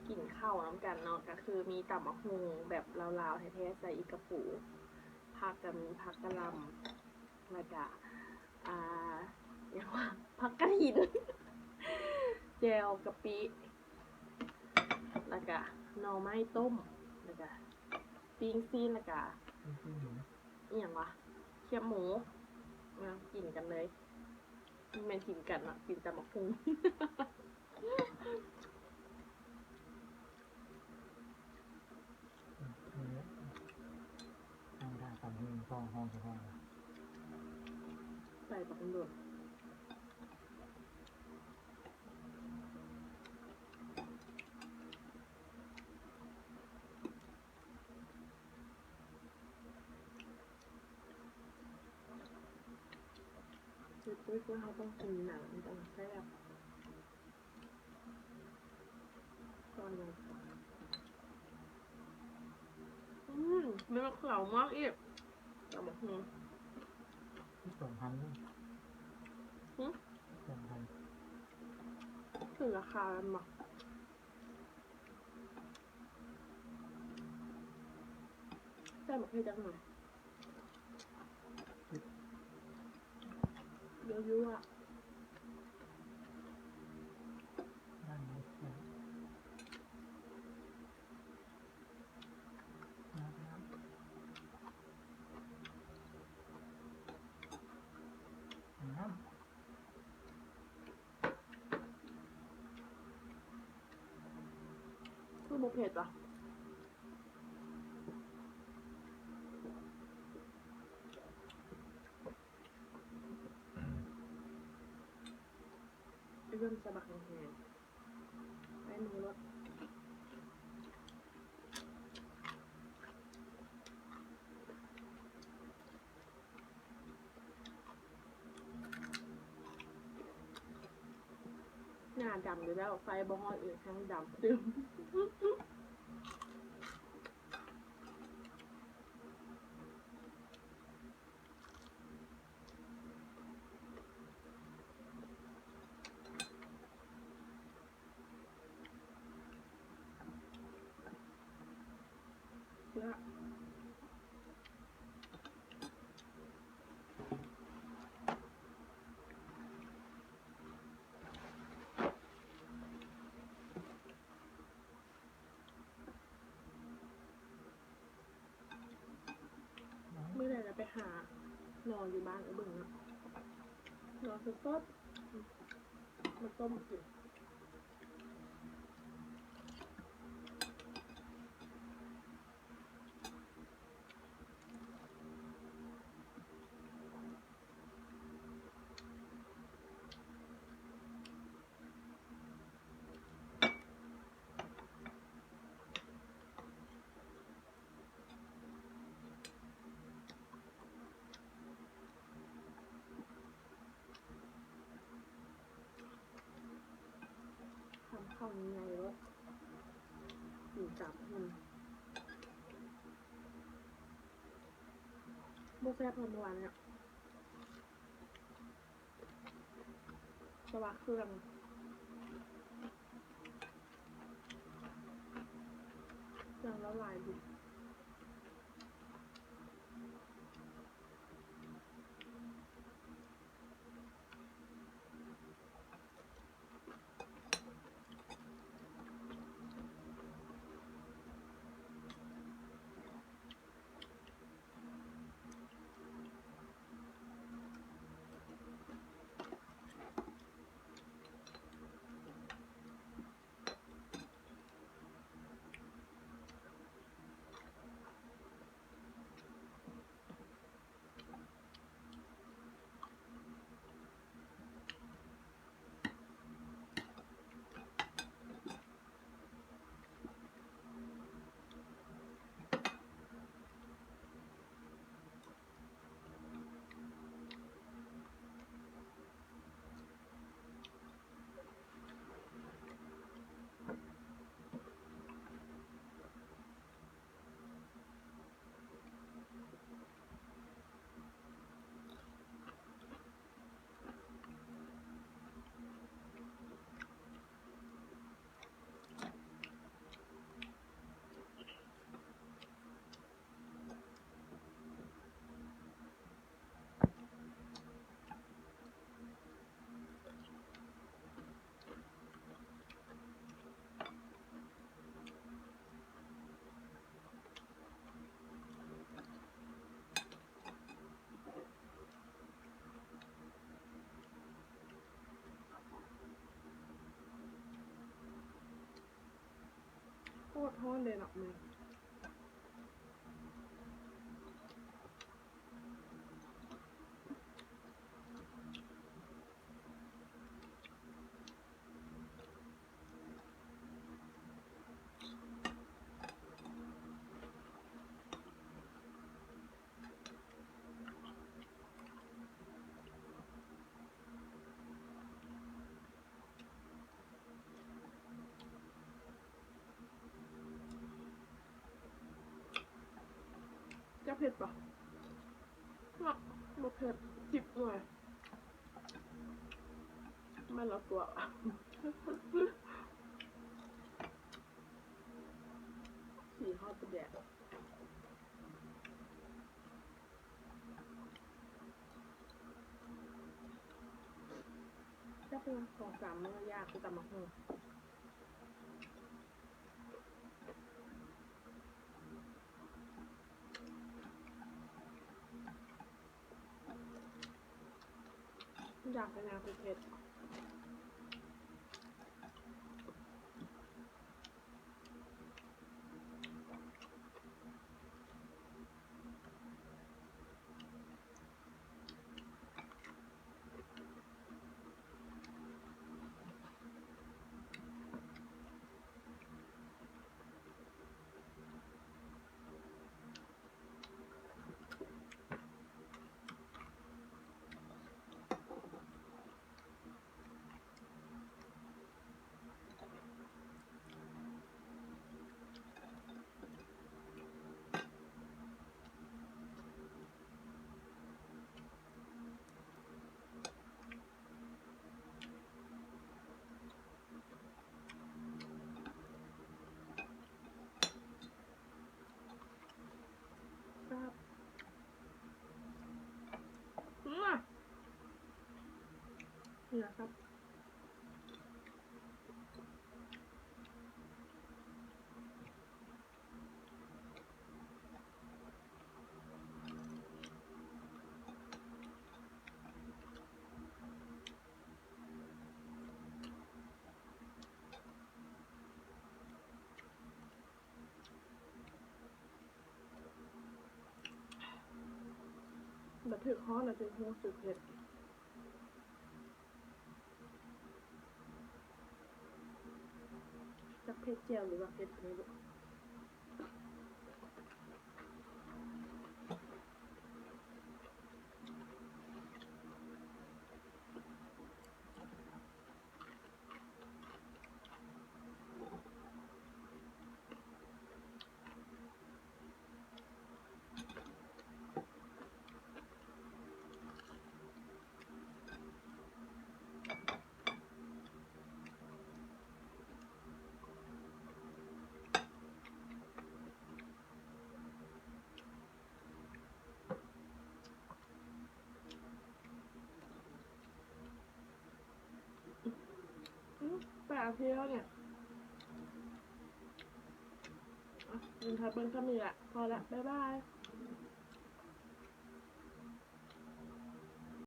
ກິນເຂົ້ານຳກັນເນາະ ກໍຄືມີຕຳບັກຫຸ່ງແບບລາວໆແທ້ໆ ໃສ່ອີ່ກະປູ, ຜັກກໍມີຜັກກະຫຼ່ຳ ແລ້ວກະ ອ່າ ຫຍັງວະ ຜັກກະຖິນ, ແຈ່ວກະປິ ແລ້ວກະໜໍ່ໄມ້ຕົ້ມ ແລ້ວກະປີ້ງຊີ້ນ ແລ້ວກະ ປີ້ງຊີ້ນ ອີ່ຫຍັງວະ ຄຽບໝູ ມາກິນກັນເລີຍ. ແມ່ນກິນກັນເນາະ ກິນຕຳບັກຫຸ່ງ. ອືມ ນີ້ແຫຼະ ທາງ ທາງຕຳຫຸ່ງ ທ້ອງຮ້ອງສະພາ ໄປບັກດົນ. ເຮັດປຸ້ຍເຮົາຕ້ອງກິນໜັງ ມັນຈັ່ງແຊບ. ຕອນໜຶ່ງ ອືມ ມີໝາກຂາວມາກອີກ ຕຳບັກຫຸ່ງ ສອງພັນ ຫື ສອງພັນ ຂຶ້ນລາຄາແມ່ນບໍ່? ໃສ່ໝາກເຜັດຈັກໜ່ອຍ. ເຍົວໆ ອະ ຄືບໍ່ເຜັດວະ? ເລີ່ມສະບັກແຮງໆ ໃຊ້ມືໂລດ. ໜ້າດຳຢູ່ແລ້ວ ໄຟບໍ່ຮອດອີກ ແຮງດຳຕື່ມ. ມື້ໃດລະໄປຫາໜໍ່ຢູ່ບ້ານເບິ່ງເນາະ ໜໍ່ສົດໆ ມາຕົ້ມກິນ. ຄຳເຂົ້າໃຫຍ່ໆ ໂລດ ກິນຕາມຫຸ່ນ ບໍ່ແຊບເທົ່າເມື່ອວານເນາະ. ແຕ່ວ່າເຄື່ອງ ເຄື່ອງລະລາຍດີ. ອ ຮ້ອນເດ້ເນາະມື້ນີ້. ຈະເຜັດບໍ່? ເນາະ ບໍ່ເຜັດ ສິບໜ່ວຍ ມັນລະຕົວະ ສີເຮົາປະແດກ. ຈັກເປັນສອງສາມມື້ຢາກກິນຕຳບັກຫຸ່ງ. ຢາກເປັນຫຍັງເຜັດໆ. ແຊບ ອືມ ນີ້ລະແຊບ. ບັດຖືກຮ້ອນລະຈຶ່ງຮູ້ສຶກເຜັດ. ຈັກເຜັດແຈ່ວ ຫຼືວ່າເຜັດອັນນີ້. ອືມ ແປດນາທີແລ້ວນີ້ ອ່ະ ກິນ ຖ້າເບິ່ງສ່ຳນີ້ແຫຼະ ພໍລະ ບາຍບາຍ.